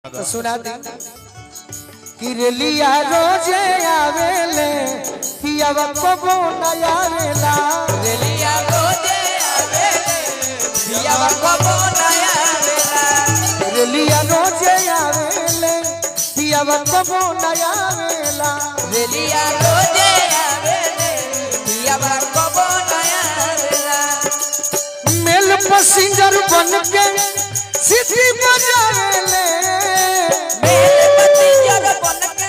तो सुना दी कि रेलिया रोजे आवेले पियावा कबो न आवेला। रेलिया रोजे आवेले पियावा कबो न आवेला। रेलिया रोजे आवेले पियावा कबो न आवेला। रेलिया रोजे आवेले पियावा कबो न आवेला। मेल पैसेंजर बन के सिटी बजावेले। मेल पैसेंजर बन के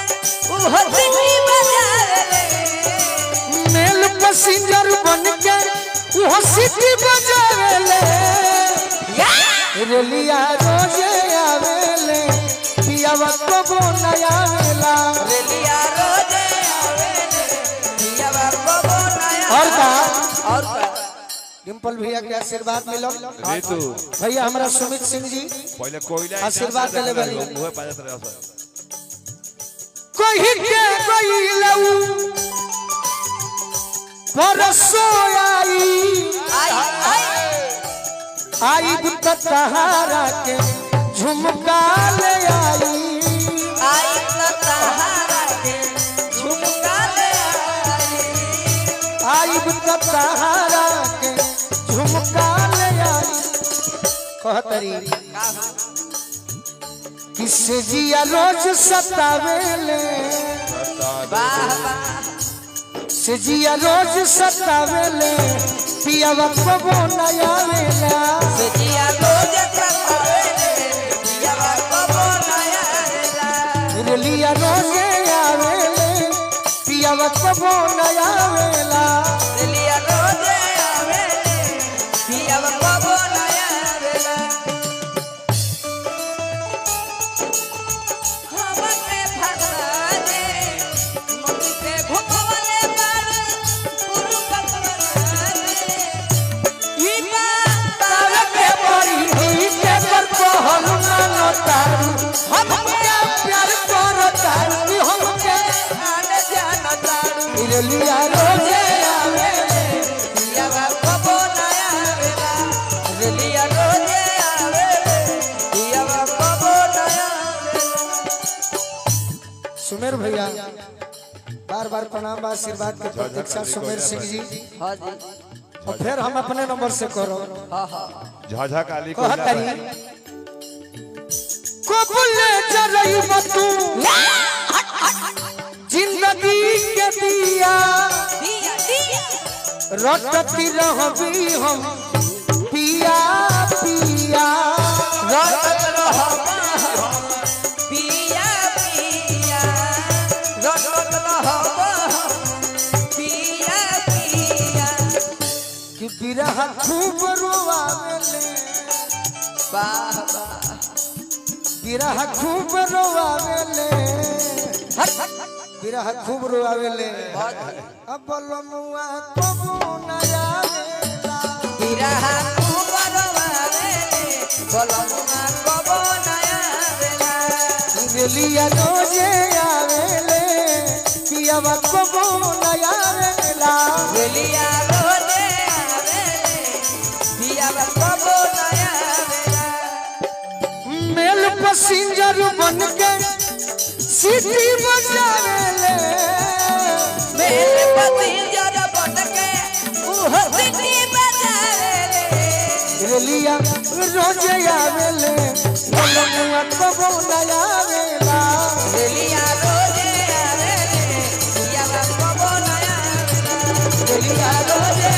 उहो सिटी बजावेले। मेल पैसेंजर बन के उहो सिटी बजावेले। रेलिया रोजे आवेले पियावा कबो न आवेला। रेलिया रोजे आवेले पियावा कबो न आवेला। और का? और का? डिम्पल भैया के आशीर्वाद मिलो। ऋतु भैया हमारा सुमित सिंह जी पहले कोयला आशीर्वाद देले बानी। मुहे पाजत रहे सर। कही के गईलऊ परसो आई आई आई आई तहारा के झुमका ले आई। आई तहारा के झुमका ले आई। आई तहारा के झुमका ले आई। कहतरी किसे जिया रोज सतावेले। वाह वाह। से जिया रोज सतावेले पियावा कबो न आवेला। जिया रोज सतावेले पियावा कबो न आवेला। रेलिया रोजे आवेले पियावा कबो न आवेला। रेलिया रोजे आवेले पियावा कबो न आवेला। हमके भगवा दे मोती से भुखवले बारू पुरु पकवना दे ई बात के परी के पर कहल ना तारू हमके प्यार कर तारू हमके आने जाना तारू। रेलिया रोजे आवेले पियावा कबो न आवेला। रेलिया रोजे आवेले पियावा कबो न आवेला। सुमेर भैया बार बार प्रणाम बा आशीर्वाद के प्रतीक्षा सुमेर सिंह जी। हाँ जी। और फिर हम अपने नंबर से करो। हाँ हाँ। झाझा काली कोयला कहतरी कबूल जरई तू जिंदगी के दिया दिया दिया रटती रहबी हम पिया पिया। रटत रहबा पिया पिया। रटत रहबा पिया पिया। कि बिरह खूब रोआवेले। वाह वाह। बिरह खूब रोआवेले। हट हट। बिरह खूब रोआवेले। अब बलमुआ कबो न आवेला। बिरह खूब रोआवेले बलमुआ कबो न आवेला। रेलिया रोजे आवेले पियावा कबो न आवेला। रेलिया रोजे आवेले पियावा कबो न आवेला। मेल पैसेंजर बन के सिटी बजावेले। मेल पैसेंजर बन के उहो सिटी बजावेले। रेलिया रोजे आवेले बलमुआ कबो न आवेला। रेलिया रोजे आवेले पियावा कबो न आवेला। रेलिया रोजे